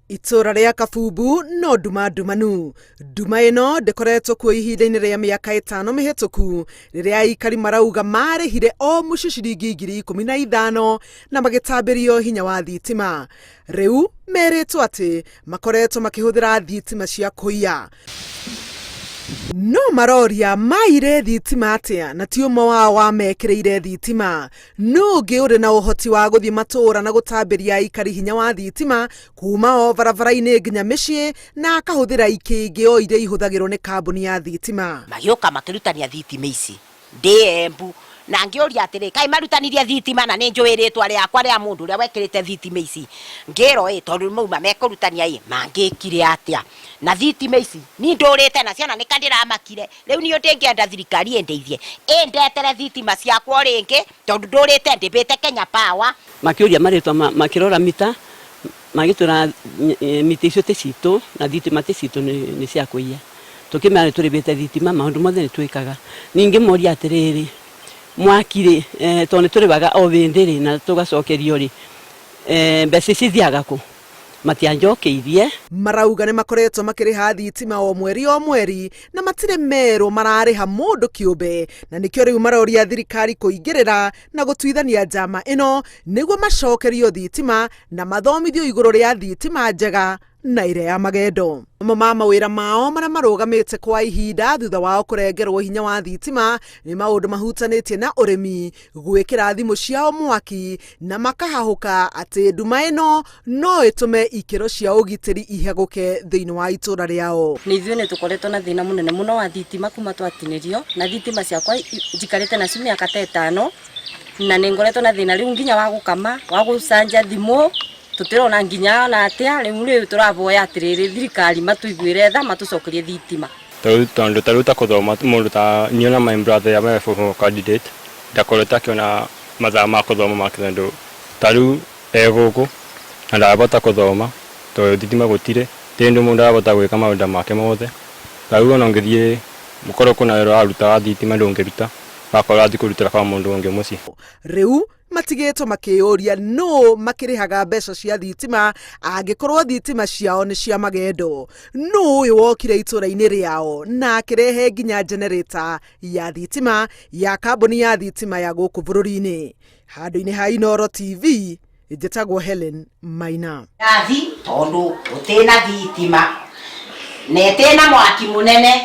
Itũra rĩa Kabumbu no nduma ndumanu. Nduma ĩno ndĩkoretwo kuo ihinda-inĩ rĩa mĩaka 5 mĩhĩtũku, rĩrĩa aikari marauga marĩhire o mũciĩ ciringi 15,000 na magĩtambĩrio hinya wa thitima. Rĩu merĩtwo atĩ makoretwo makĩhũthĩra thitima cia kũiya. No maroria maire thitima atĩa na ti ũmwe wao wamekĩrĩire thitima. Nũ ũngĩ ũrĩ na ũhoti wa gũthiĩ matũũra na gũtambĩria aikari hinya wa thitima kuma o barabara-inĩ nginya mĩciĩ na akahũthĩra ikĩngĩ o iria ihũthagĩrwo nĩ kambuni ya thitima? Magĩũka makĩrutania thitima ici ndĩ Embu, na ngĩũria atĩrĩ, kaĩ marutanirie thitima na nĩ njũĩ rĩtwa rĩakwa rĩa mũndũ ũrĩa wekĩrĩte thitima ici? Ngĩrwo ĩ, tondũ mauma mekũrutania ĩ, mangĩkire atĩa? Na thitima ici niĩ ndũrĩte nacio na nĩka ndĩramakire. Rĩu niĩ ndĩngĩenda thirikari ĩndeithie ĩndetere thitima ciakwa o rĩngĩ tondũ ndũrĩte ndĩbĩte Kenya Power. Makĩũria marĩtwa makĩrora mita, magĩtwĩra mita icio ti citũ na thitima ti citũ nĩ cia kũiya. Tũkĩmera nĩ tũrĩbĩte thitima, maũndũ mothe nĩ twĩkaga. Ningĩ moria atĩrĩrĩ, mwaki rĩ, tondũ nĩ tũrĩbaga o bĩndĩ rĩ na tũgacokerio rĩ, mbeca ici ithiaga kũ? Matianjokeirie. Marauga nĩ makoretwo makĩrĩha thitima o mweri o mweri na matirĩ merwo mararĩha mũndũ kĩũmbe, na nĩkĩo rĩu maroria thirikari kũingĩrĩra na gũtuithania njama ĩno nĩguo macokerio thitima na mathomithio igũrũ rĩa thitima njega na ĩrĩa ya magendo. Mamwe ma mawĩra mao marĩa marũgamĩte kwa ihinda thutha wao kũrengerwo hinya wa thitima nĩ maũndũ mahutanĩtie na ũrĩmi, gwĩkĩra thimũ ciao mwaki na makahahũka atĩ nduma ĩno no ĩtũme ikĩro cia ũgitĩri ihagũke thĩinĩ wa itũra rĩao. Nĩ ithuĩ nĩ tũkoretwo na thĩna mũnene mũno wa thitima kuma twatinĩrio, na thitima ciakwa njikarĩte nacio mĩaka ta 5, na nĩ ngoretwo na thĩna rĩu nginya wa gũkama, wa gũcanja thimũ, tũtirona nginya ona atĩa. Rĩu rĩu tũravoya atĩrĩrĩ thirikari matũiguĩre tha, matũcokerie thitima. Tondũ ta rĩu ta kũthoma mũndũ ta niĩ na my brother ya my form candidate ndakoretwo akĩona mathaa ma kũthoma make tondũ ta rĩu e gũkũ na ndarabota kũthoma tondũ thitima gũtirĩ tĩndũ mũndũ arabota gwĩka maũndũ make mothe. Ta rĩu ona ũngĩthiĩ ũkorwo kwĩna wĩra ũraruta wa thitima ndũngĩruta, ũgakorwo ũrathiĩ kũrutĩra kwa mũndũ ũngĩ mũciĩ. Rĩu matigĩtwo makĩyũria nũ makĩrĩhaga mbeca cia thitima angĩkorwo thitima ciao nĩ cia magendo. Nũ ũyũ wokire itũra-inĩ rĩao na akĩrehe nginya generator ya thitima ya kambuni ya thitima ya gũkũ bũrũri-inĩ. Handũ-inĩ ha Inooro TV, njĩtagwo Helen Maina. Rathi tondũ gũtĩna thitima na ĩtĩna mwaki mũnene.